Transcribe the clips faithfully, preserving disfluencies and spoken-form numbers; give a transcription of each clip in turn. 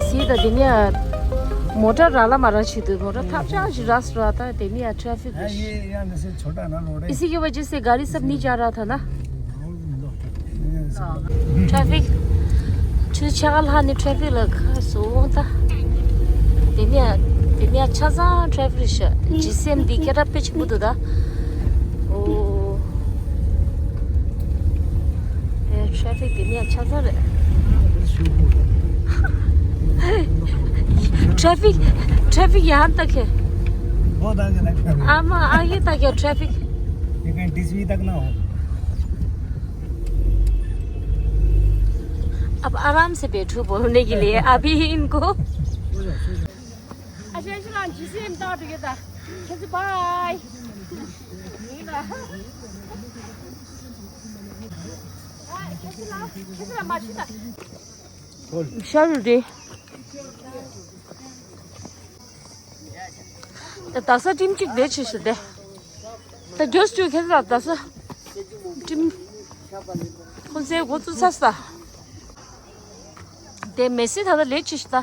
སི་ད་དེ་ནས་མོ་ཊ་ར་ལ་མ་ར་བྱེད་དུས་མོ་ཊ་ཐབས་ཆག་ཞིག་ར་སི་ར། ད་དེ་ནས་ཡ་ཊ་ཕིག་ཡ་ཡེ་ཡ་ན་སི་ཆོ་ཊ་ན་ལོ་རེད། इसी की वजह से गाड़ी सब नहीं जा रहा था ना। ट्रैफिक। ཆུ་ཚོད་ཕྱེད་ཀ་ལྷག་ནས་ཊ་ཕིག་ལ་ཁ་སོང་ད། དེ་ནས་དེ་ནས་ཆ་ཚང་ཊ་ཕིག་རེད་ཤག་ཇི་སི་ཨེམ་འདི་སྐད་གྲགས་དཔེ་ཆེན་པོ་འདུག་ད། ཨོ། ཨེ། ཊ་ཕིག་དེ་ནས་ཆ་ཚང་རེད། ཊ་ཕིག་ཊ་ཕིག་ཡང་ད་ཁེ། वो तक ना। आमा आगे तक है ट्रैफिक। ये कहीं डिस भी तक ना हो। अब आराम से बैठो बोलने के लिए, अभी इनको। अच्छा, अच्छा, जी सी एम दा टुगेदर। कैसे बाय। ཤ་རུ་རེད། ད་ད་ས་ཊིམ་གཅིག་བེད་ཆེ་ཤོས་དེ། ད་རྒྱོས་ཅུ་ཁེ་ས་ད་ས་ཊིམ། ཁོ་ཚོའི་འགོ་བཙུགས་ཚར་ས། དེ་མེ་སི་ད་ད་ལས་ཆེ་ཤོས་ད།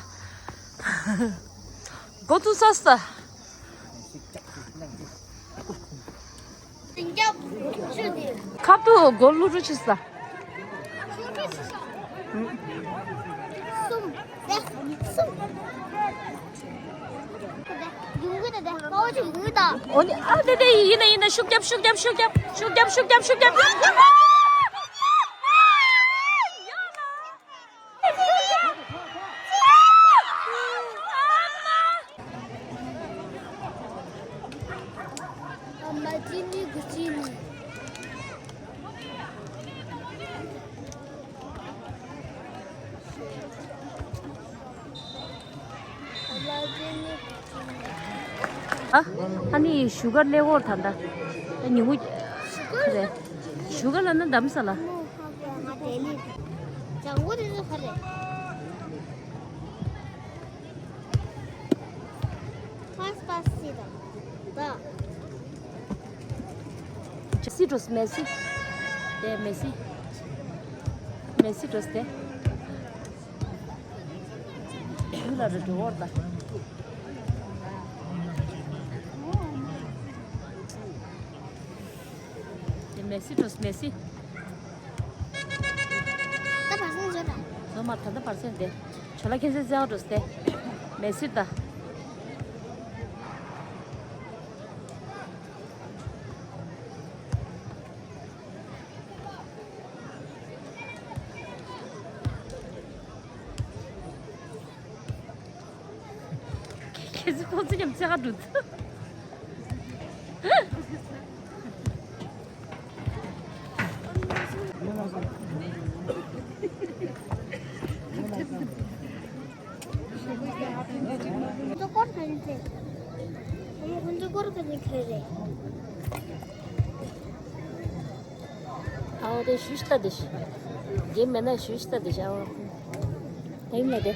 འགོ་བཙུགས་ཚར་ས། ཁབ་ཏུ་སྒོ་བླུག་རུ་ཆི་ས། འོ་ནི་ཨ་དེ་དེ་ཡིན་ན་ཡིན་ན་ཤུགས་རྒྱབ་ཤུགས་རྒྱབ་ཤུགས་རྒྱབ། ཨ། ཨ་ནི་ཞུ་གར་ལེ་འོར་ཐ་ད། ཉུ་གུ། ཞུ་གར་ལ་ན་འདམ་ས་ལ། ང་དེ་ནི། ལྗང་གུ་དེ་ཚོ་ག་རེད། पास पास सीधा। दा। Messi dress Messi. ते मेसी। मेसी ड्रेस ते। ला रे डोर दा। ते Messi dress Messi. ད་བར་སེང་བརྗོད་ད། ནོ་མ་ད་ད་བར་སེང་དེ། ཆོ་ལ་ཁྱེད་ཚོའི་རྩེ་བ་འགྲོ་སྟེ། མེ་སི་ད། ཁྱེད་ཚོ་ཁོང་ཚོ་མཉམ་རྩེ་ག་འགྲོ་ཚུལ། ཁོང་ཚོ་སྐོར་ག་ནས་ཁྱེར་རེད། ཁོང་ཚོ་སྐོར་ག་ནས་ཁྱེར་རེད། ཨའོ་དེ་ཞུ་ཤི་ཏ་དེ་ཤི། རྒན་མེད་ན་ཞུ་ཤི་ཏ་དེ་ཤི་ཨའོ། ད་ཡིན་ལ་དེ། ད་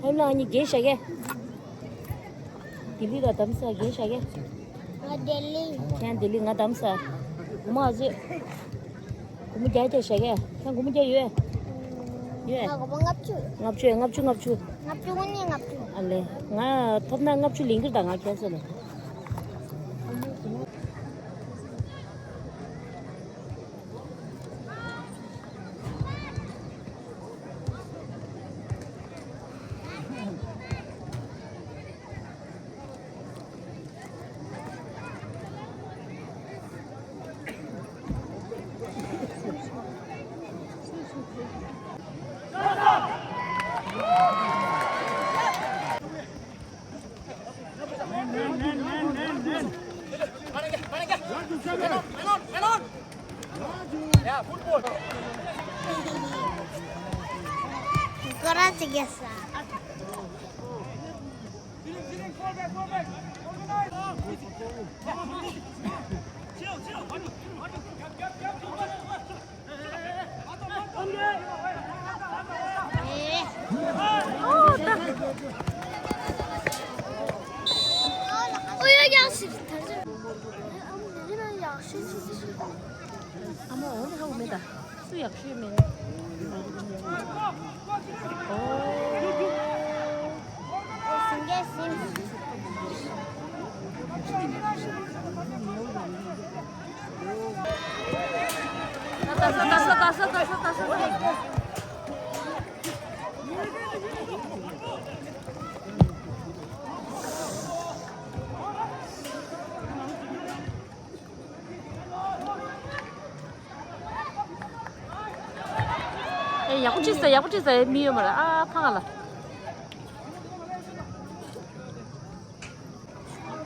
ཡིན་ལ་ཨ་ནི་རྒན་ཤ་གེ། ལྡི་ལི་ལ་དམ་ས་རྒན་ཤ་གེ། ང་ལྡི་ལི། ཁྱེད་ལྡི་ལི་ང་དམ་ས། མ་ཟེ། སྒོར་མོ་བརྒྱ་བརྒྱ་བཞག་གས། ཁྱེད་སྒོར་མོ་བརྒྱ་ཡོད། ཡོད། ང་སྒོར་མོ་ལྔ་བཅུ། ལྔ་བཅུ་ལྔ་བཅུ་ལྔ་བཅུ། ལྔ་བཅུ་དངོས་གནས་ལྔ་བཅུ། ཨ་ལེ། ང་ཐོབ་ན་ལྔ་བཅུ་ལེན་གྱི་རེད་ད་ང་ཁྱེད་ཚོ་ལ། Karachi gesa. Oh, yeah, yeah, she's ཨ་མ་འོ་ནི་ཧ་གོ་མེད་ད། སུ་ཡག་ཤོས་མེད་ན། ཨོ། སིང་གེ་སིང་། ད་ད་ད་ད་ད། ཨེ། ཡག་པོ་བྲིས་ཟེར། ཡག་པོ་བྲིས་ཟེར། མི་ཡོད་མ་རེད། ཨ། ཕ་ང་ལ།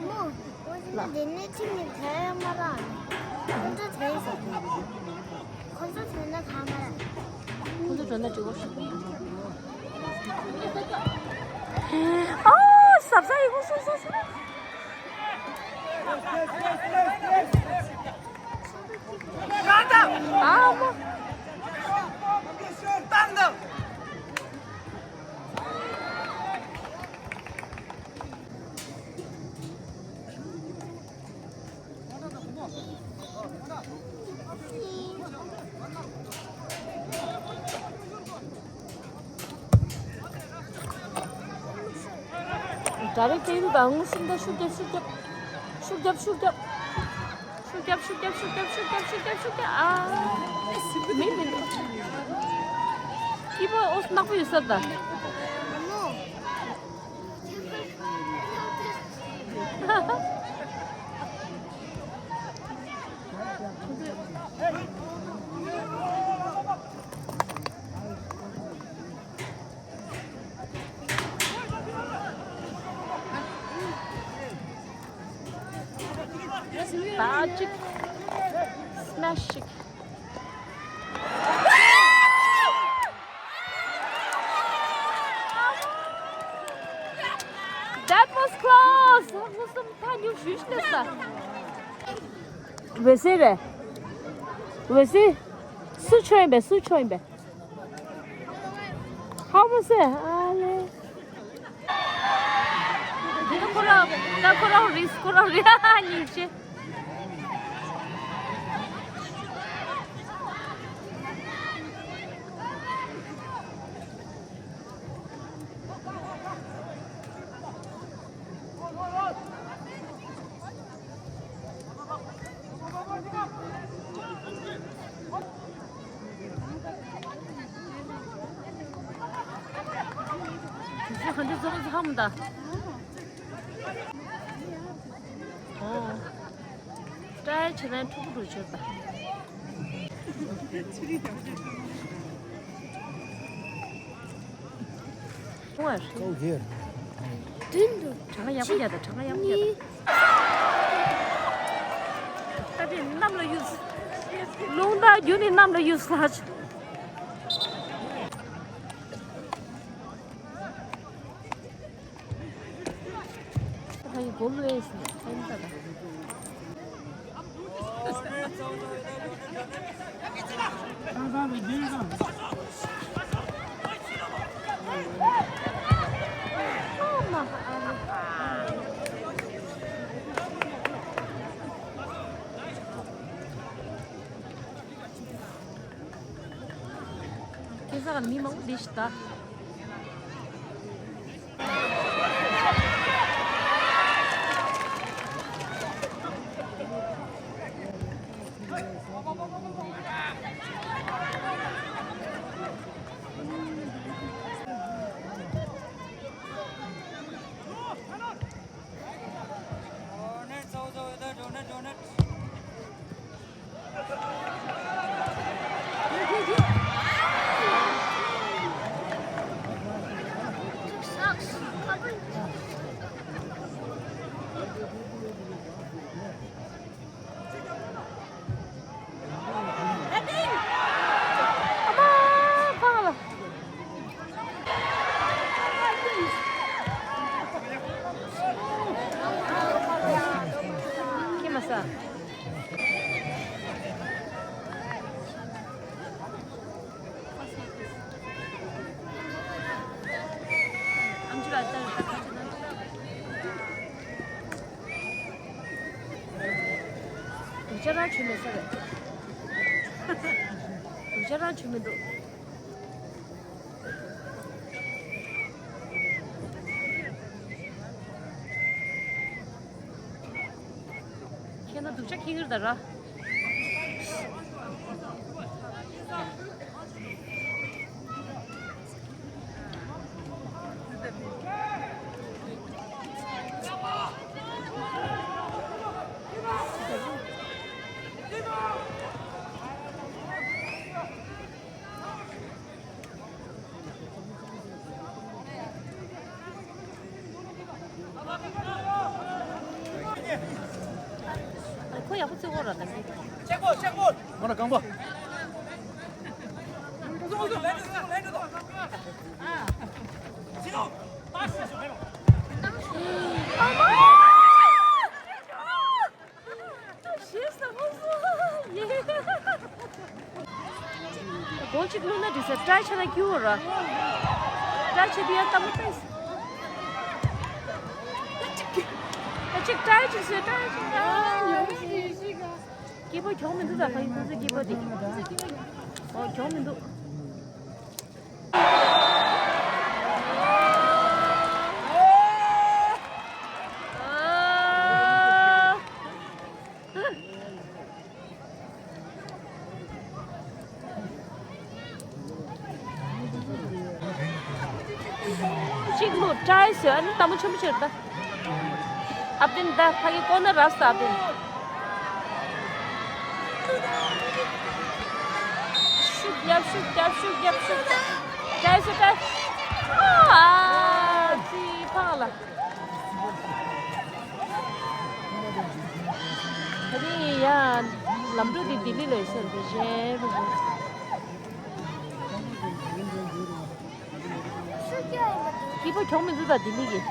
མོ། འོ་ན་དེ་ནས་ཁྱིམ་ནས་དེ་མ་རག་ཁོ་ཚོ་དེ་ཟེར། ཁོ་ཚོ་དེ་ན་གང་མ་རག་ཁོ་ཚོ་དེ་ན་འགྲིག་གོ། ཨ། ཟབ་ས་ཡི་གོ། སོ་སོ་སོ། ཨ་མ། ཌའི་རེག་ཊི་དེ་དང་། ཤུགས་རྒྱབ། ཤུགས་རྒྱབ། ཤུགས་རྒྱབ། ཤུགས་རྒྱབ། ཤུགས་རྒྱབ། ཤུགས་རྒྱབ། ཤུགས་རྒྱབ། ཤུགས་རྒྱབ། ཤུགས་རྒྱབ། ཤུགས་རྒྱབ། ཤུགས་རྒྱབ། ཨ། མི་མི་འདུག་སྐྱིད་པོ། ཨོ། ནག་པོ་ཡོད་ས་ད། ད་ཅིག་སི་མེཤ་ཅིག That was close! ཧུ་སུམ་ཐ་ཉུ་ཞུ་ཤི་ནས་ས། འོད་ཟེར་རེད། འོད་ཟེར། སུ་ཆོས་ཡིན་པས། སུ་ཆོས་ཡིན་པས། ཧ་མོ་སེ། ཨ་ལེ། འདི་ཁོ་རང་། ད་ཁོ་རང་རིས། ཁོ་རང་རིས། ཨ། སྙིང་རྗེ། དེ་ཚོ་ག་འདྲ་བཟོ་བཟོ་ཧ་མ་ད། ཨོ། ཀྲའི་བྱེད་ན་ཕྲུ་གུ་འགྲོ་ཆོག་ད། ཁོང་ཨ་རེད། ཨོ་ཡེ། མདུན་དུ། གྲངས་ཀ་ཡག་པོ་རྒྱག་དང་། གྲངས་ཀ་ཡག་པོ་རྒྱག་དང་། ད་དེ་གནམ་ལ་གཡུགས། རླུང་རྟ་བརྒྱུད་ནས་གནམ་ལ་གཡུགས་ལ། ཁོ་ཡི་སྒོ་ལོས་ཟིན་ཨེམ་ད་ད། ཁ་སང་མི་མང་པོ་འདི་ཞིག་ད། ཁྱེད་རང་ཆུ་མེད་ས་རེད། སྡུག་ཅག་རང་ཆུ་མི་འདུག་ཁྱེད་ན་སྡུག་ཅག་ཁྱི་གིར་ད་ར། ཁོ་ཡག་པོ་བརྩི་གོ་ར་ད་ཅི། མོ་ན་གང་པོ། གོ་གཅིག་བླུགས་ན་འགྲིག་ས། ཏྲའི་ཆ་ན་ཀྱུ་ར། ཏྲའི་ཆ་དེ་ཡང་ལྟ་མ་ལྟས། ད་གཅིག་ཏྲའི་ཆ་ཟེར་ཏྲའི་ཆ། སྐྱིད་པོ་གྱོང་མི་འདུག་ད་ཕ་གི་ཁོང་ཚོའི་སྐྱིད་པོ་དེ། ཨོ་གྱོང་མི་འདུག་གཅིག་ལོ་ཏྲའི་ཟེར་ཨ་ནི་ལྟ་མོ་ཆེན་པོ་ཆེར་ད། ཨབ་ཏིན་ད་ཕ་གི་ཀོ་ནར་རག་སོང་ཨབ་ཏིན། ཤུགས་རྒྱབ་ཤུགས་རྒྱབ་ཤུགས་རྒྱབ་ཤུགས་རྒྱབ། ཏྲའི་ཟེར་ཏྲའི། ཨ་ཙི་ཕག་ལ། ད་རིང་ཡ་ལམ་འགྲོ་འདི་ལྡི་ལི་ལ་ཡོད་ས་རེད་གཞན་རེད། སྐྱིད་པོ་གྱོང་མི་འདུག་ད་ལྡི་ལི་གི།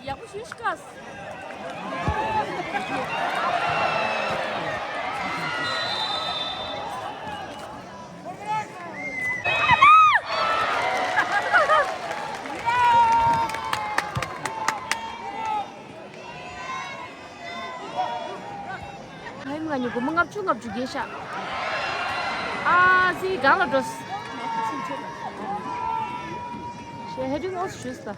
ཡག་པོ་ཞུས་ཀ། ལྷ་ཡུམ་ང་གཉིས་སྒོར་མོ་ལྔ་བཅུ་ལྔ་བཅུ་རྒྱས་ཤག་ཨ་ཙི་གང་ལ་འགྲོ། ཞེས་ཧེ་ཌིང་ཨོས་ཞུས་ལ།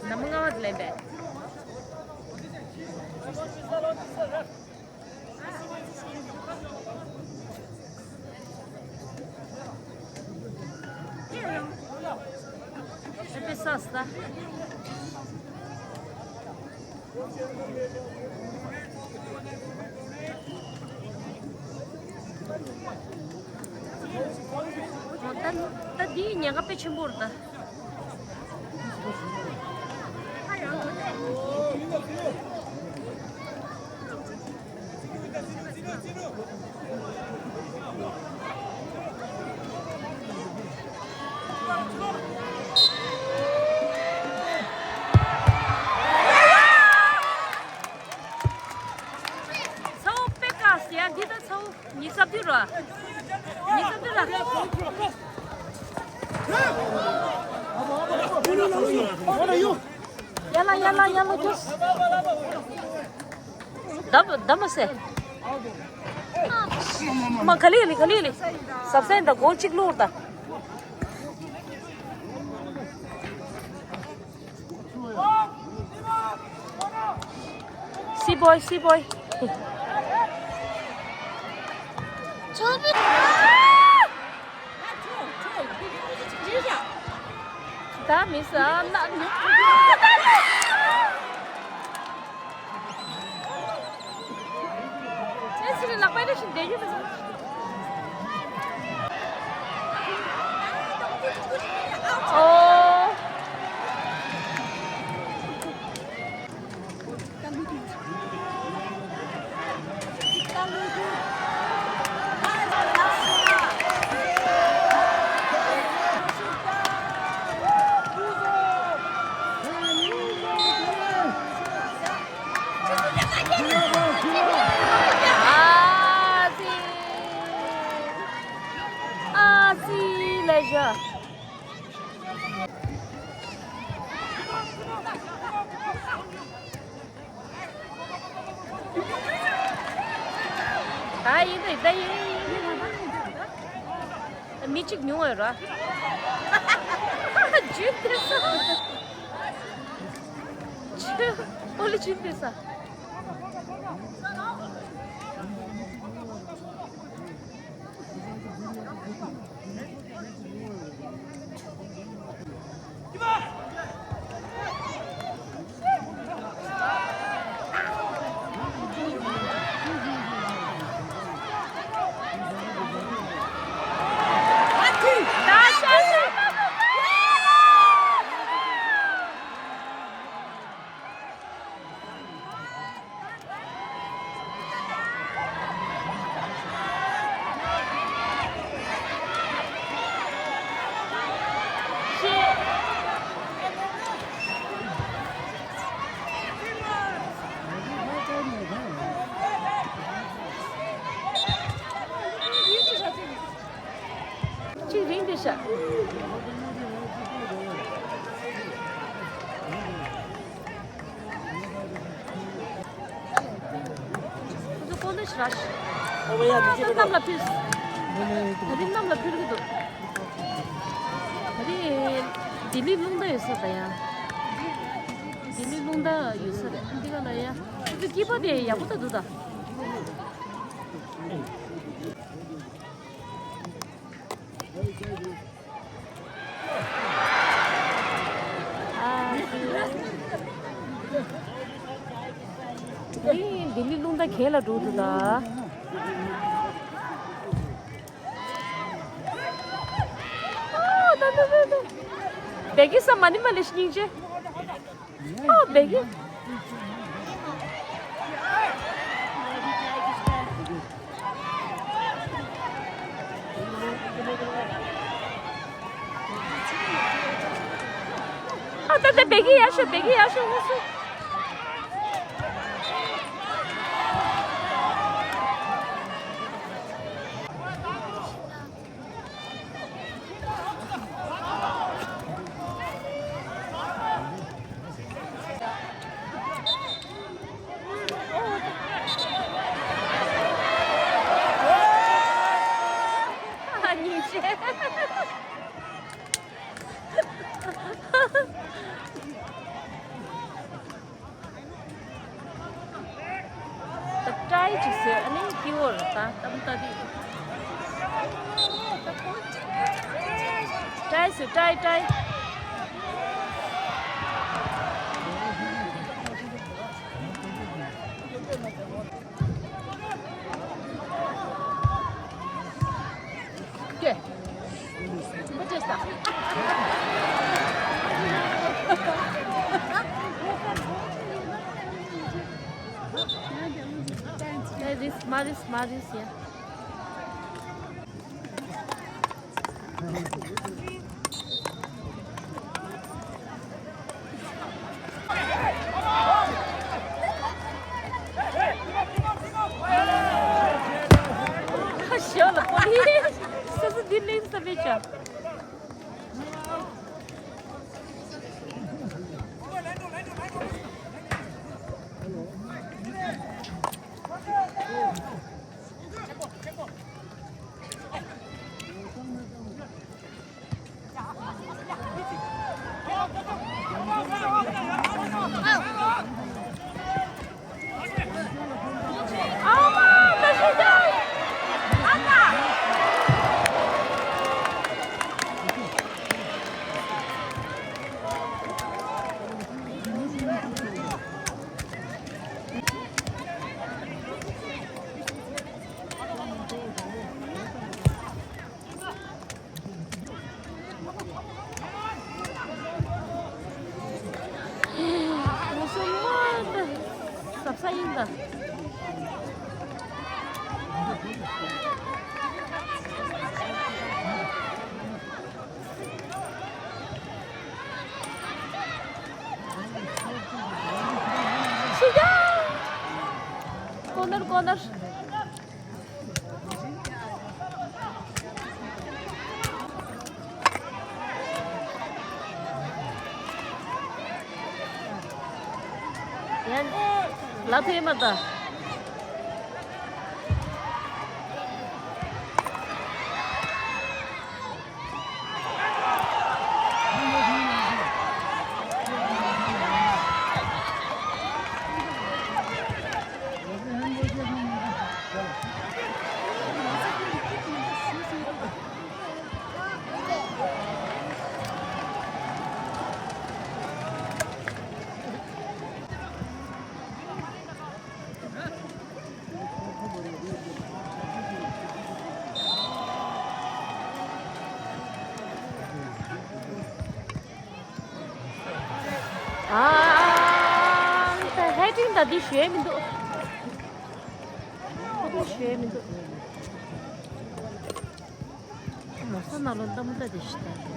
ནམ་ལངས་པ་ལེན་པས། ཨེ་པེ་སོ་སི་ད། ད་ད་འདིའི་ཉེན་ཁ་དཔེ་ཆེན་པོ་རེད་ད། ཚ་བོ་དཔེ་དཀའ་ཟེར་ཡ་འདི་ད་ཚ་བོ། ཉི་ཤུ་རྩ་བདུན་ར། ཉི་ཤུ་རྩ་བདུན་ར། ཡ་ལ་ཡ་ལ་ཡ་ལ་ཀྱོ། ད་ད་མ་ཟེར། མ་ག་ལེ་ལེ་ག་ལེ་ལེ། ཟབ་སེན་ད་གོང་གཅིག་བླུགས་ད། སི་བོའི་སི་བོའི། ད་མི་ས་ན་ནི། ཨེ་ཚེ་རིང་ལག་པ་རེ་བཞིན་བསྡད། ད་ཡིན་ད་ཡིན་ད་ཡིན། མི་གཅིག་ཉུང་བ་ཡོད་ར། ཇུས་དེ་ས། ཨོ་ལི་ཇུས་དེ་ས། གཅིག་རིང་དེ་ཤ། ཁོ་ཚོ་ཀོན་ཏེ་ཤ་ར་ཤ། ཨ་ད་གནམ་ལ་ཕུལ། ད་རིང་གནམ་ལ་ཕུལ་གི་འདུག་ད་རིང་ལྡི་ལི་རླུང་རྟ་ཡོད་ས་ད་ཡ། ལྡི་ལི་རླུང་རྟ་ཡོད་ས་རེད་འདི་ག་ལ་ཡ། ཁོ་ཚོ་སྐྱིད་པ་དེ་ཡག་པོ་ད་འདུག་ད། ལྡི་ལི་རླུང་རྟ་གྱེན་ལ་འགྲོ་འདུག་ད། ཨོ་ད་ད་ད་ད། བདེ་གི་ས་མ་ནི་མ་ལེ་སྙིང་རྗེ། ཨོ་བདེ་གི། ཨ་ད་ད་བེ་གི་ཡར་ཤོག་བེ་གི་ཡར་ཤོག་ངུ་སུ། ད་ཀྲའི་ཅིག་ཟེར་ཨ་ནི་ཀི་བོར་ད་ཏམ་ཏ་དི། ཀྲའི་ཟེར་ཀྲའི་ཀྲའི། Hey, this Maris, Maris, yeah. ཤོ་ལ་པོ་ལི། སོ་སོ་འདི་ལེན་ས་མེད་ཅག Corner, corner. ཡང་ལ་ཕེ་མ་ད། ཅིང་ད་འདི་ཞུ་ཡས་མི་འདུག་ཁོ་ཚོ་ཞུ་ཡས་མི་འདུག་ལོ་ས་ན་ལོ་ལྟ་མོ་ལྟ་དེ་ཞིག་ད།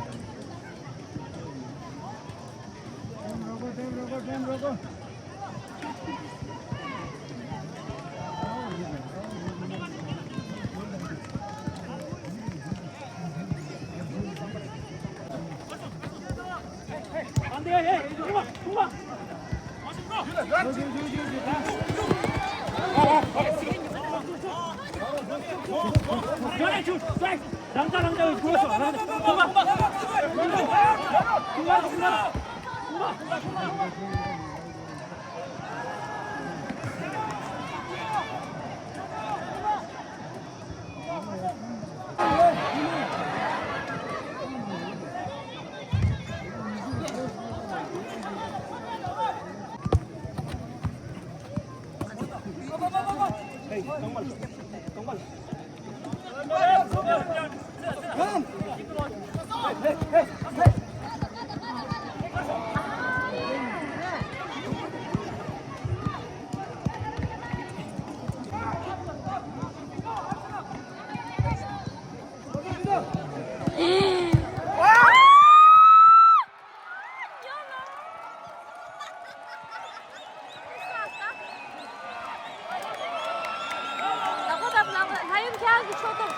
ལྷ་ཡུམ་ཁྱེད་ཀྱི་ཕྱོགས་ཐོབ།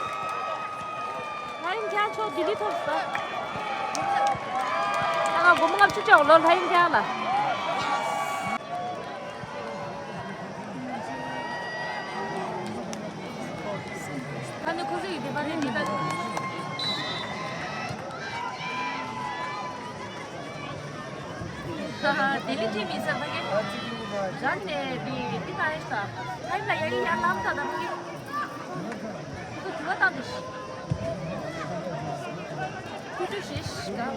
ལྷ་ཡུམ་ཁྱེད་ཕྱོགས་ལྡི་ལི་ཐོབ་ཟེར། ད་ང་སྒོར་མོ་ལྔ་བཅུ་སྤྲད་འོང་ལོ་ལྷ་ཡུམ་ཁྱེད་ལ། ད་ནི་ཁོ་ཚོ་ཡི་དེ་པ་ནི་འདི་ལྟ། ལྡི་ལི་ཁྲིད་མི་ཟེར་བ་གི། རང་ནས་འདི་འདི་ལྟ་ཡིན་ས། ལྷ་ཡུམ་ལ་ཡ་ཡི་ཡར་ལངས་ད་ད་བ་གི། ཁོ་ཚོ་དུ་བ་བཏང་འདི་ཤི། ཁུ་ཚོ་ཞེས་ཤི་ག་ད་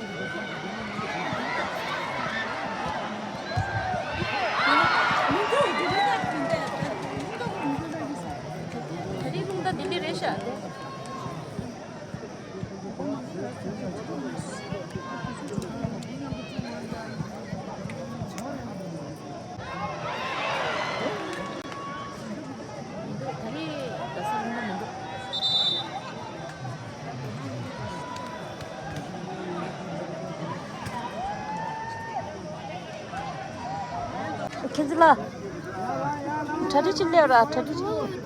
རེས་རླུང་རྟ་ལྡི་ལི་རེད་ཤག་ཁྱེད་ཚོ་ལ་གྲ་སྒྲིག་ཅིག་སླེབས་ར། གྲ་སྒྲིག་ཅིག་སླེབས།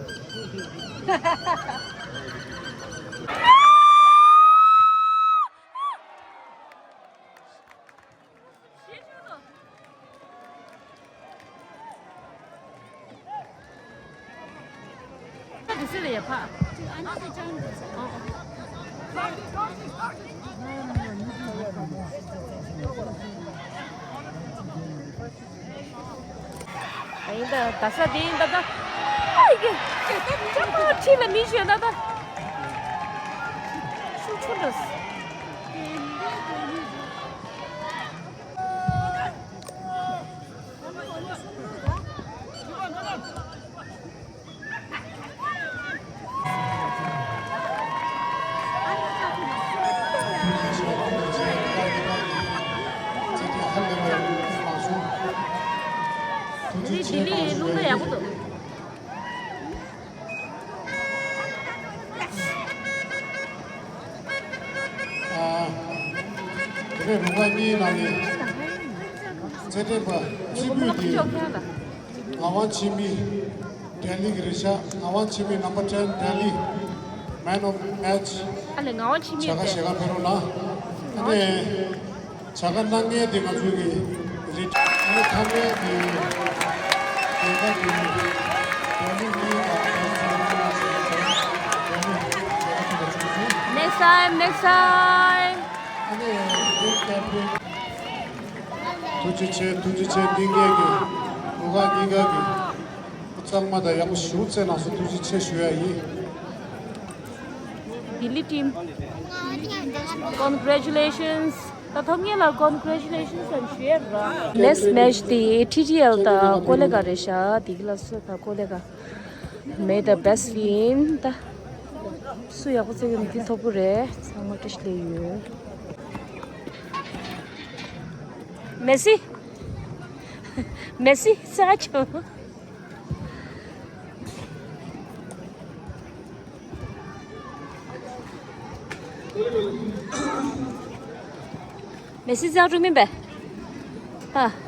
ཡིན་ད་ད་ས་དེ་ཡིན་ད་ད། ཨ་ཡི་གེ་ཅག་པ་ཁྲིད་ལ་མི་ཞོན་ད་ད། ཤུགས་ཆུང་འགྲོ། ལྡི་ལི་རླུང་རྟ་ཡག་པོ་འདུག་ཨ། དེ་རིང་རུ་ཁག་གཉིས་ནང་ནས་རྩེད་འགྲན་པ་གཅིག་པུས་དེ་ངག་དབང་འཆི་མེད་ལྡི་ལི་གི་རེད་ཤག་ངག་དབང་འཆི་མེད་number ten ལྡི་ལི། Man of match ཨ་ལས་ངག་དབང་འཆི་མེད་བྱ་དགའ་ཞལ་ཁ་ཕེབས་རོགས་གནང་། ཨ་ནས། བྱ་དགའ་གནང་མཁན་དེ་ང་ཚོའི་གི་རེད། ཨ་ནི་ཐ་མའི་གི་རྒྱལ་ཁབ་ཀྱི་རྒྱལ་མི་གཉིས་དང་རྒྱལ་མི་གཉིས་ཀྱི་རྒྱལ་མི་རྒྱལ་ཁབ་ཀྱི་ཆུང་ཆུང་། Next time, next time. ཨ་ནི་རྒྱལ་ཁབ་ཀྱི་ཐུགས་རྗེ་ཆེ། ཐུགས་རྗེ་ཆེ། འདི་ངེད་ཀྱི་རུ་ཁག་གཉིས་ཀ་གི་གཙང་མ་དང་ཡག་པོ་ཞེ་པོ་རྩེད་གནང་སོང་། ཐུགས་རྗེ་ཆེ་ཞུ་ཡ་ཡིན། ལྡི་ལི་team, congratulations. ད་ཐོབ་མཁན་ལ་congratulations ཟེར་ཞུ་ཡས་ར། Next match དེ་ཐི་ཐི་ཨེལ་དང་ཀོ་ལེ་གྷ་རེད་ཤག་དེ་གི་ལ་སོ་ད་ཀོ་ལེ་གྷ། May the best win. ད་སུ་ཡག་པོ་རྩེ་གི་མི་དེ་ཐོབ་གི་རེད། ཚང་མ་བཀྲ་ཤིས་བདེ་ལེགས་ཡོད། མེ་སི། མེ་སི་ས་ཆུ། མེ་སི་ས་ཆུ་མིན་པས། ཧ།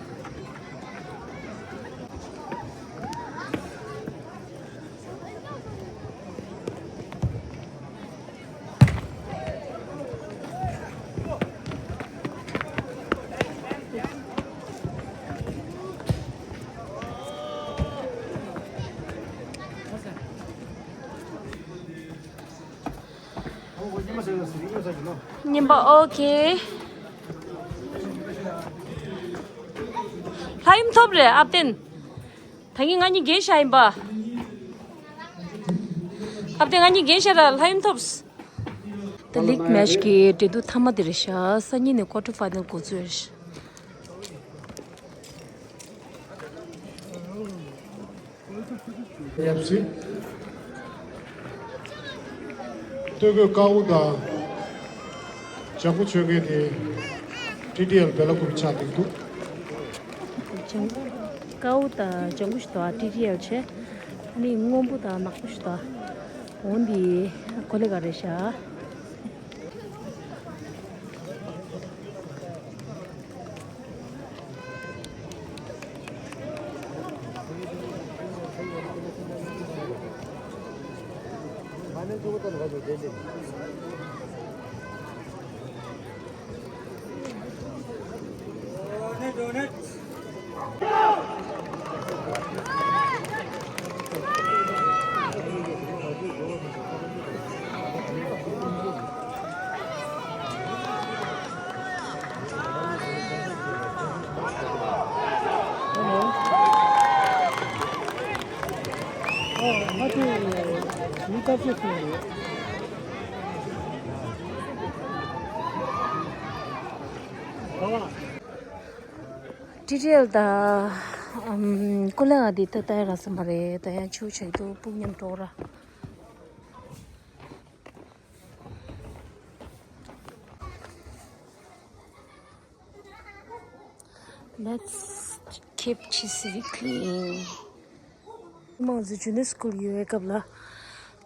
ཉན་པ་ཨོ་ཁེ། ལྷ་ཡུམ་ཐོབ་རེད་ཨབ་བརྟན། ད་ངས་ང་གཉིས་རྒན་ཤག་ཡིན་པ། ཨབ་བརྟན་ང་གཉིས་རྒན་ཤག་ར་ལྷ་ཡུམ་ཐོབ། ད་ལིག་མེཆ་གི་འགྲན་བསྡུར་མཐའ་མ་དེ་རེད་ཤག་སང་ཉིན་ནས་ཀོ་ཊར་ཕའི་ནལ་འགོ་ཚུགས་རེད་ཤག་ཡབ་སྲིད། སྟོད་གོས་དཀར་པོ་དང་ལྗང་གུ་མཆོད་མཁན་དེ་ཊི་ཌི་ཨེལ་སྦེ་ལ་ཀུ་པི་ཆགས་བསྡད་འདུག་ལྗང་དཀར་པོ་དང་ལྗང་གུ་ཞིག་འདུག་ཊི་ཌི་ཨེལ་བྱས། ཨ་ནི་སྔོན་པོ་དང་ནག་པོ་ཞིག་འདུག་འོན་ཏེ་ཀོ་ལི་གྷལ་རེད་ཤག་ཊི་ཌི་ཨེལ་དང་ཀོ་ལི་གྷལ་འདི་ད་ལྟ་ཡང་རག་ས་མ་རེད། ད་ཡང་ཆུ་ཆག་འདུག་སྤུ་མཉམ་འགྲོ་ར། Let's keep Chisiri clean. མང་ཚོ་ཇུ་ནི་སི་ཀུལ་ཡོད་པའི་སྐབས་ལ་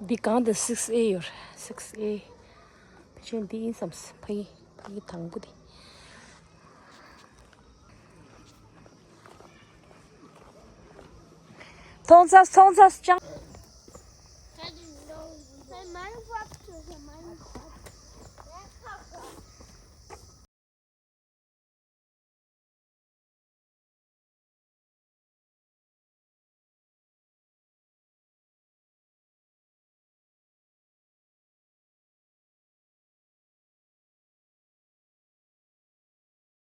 འདི་གང་དུ་six A ཡོད་རེད། six A. ཕལ་ཆེར་འདི་ཡིན་བསམ། ཕ་གི་ཕ་གི་དང་པོ་འདི། མཐོང་ཚར་མཐོང་ཚར་ཅང་།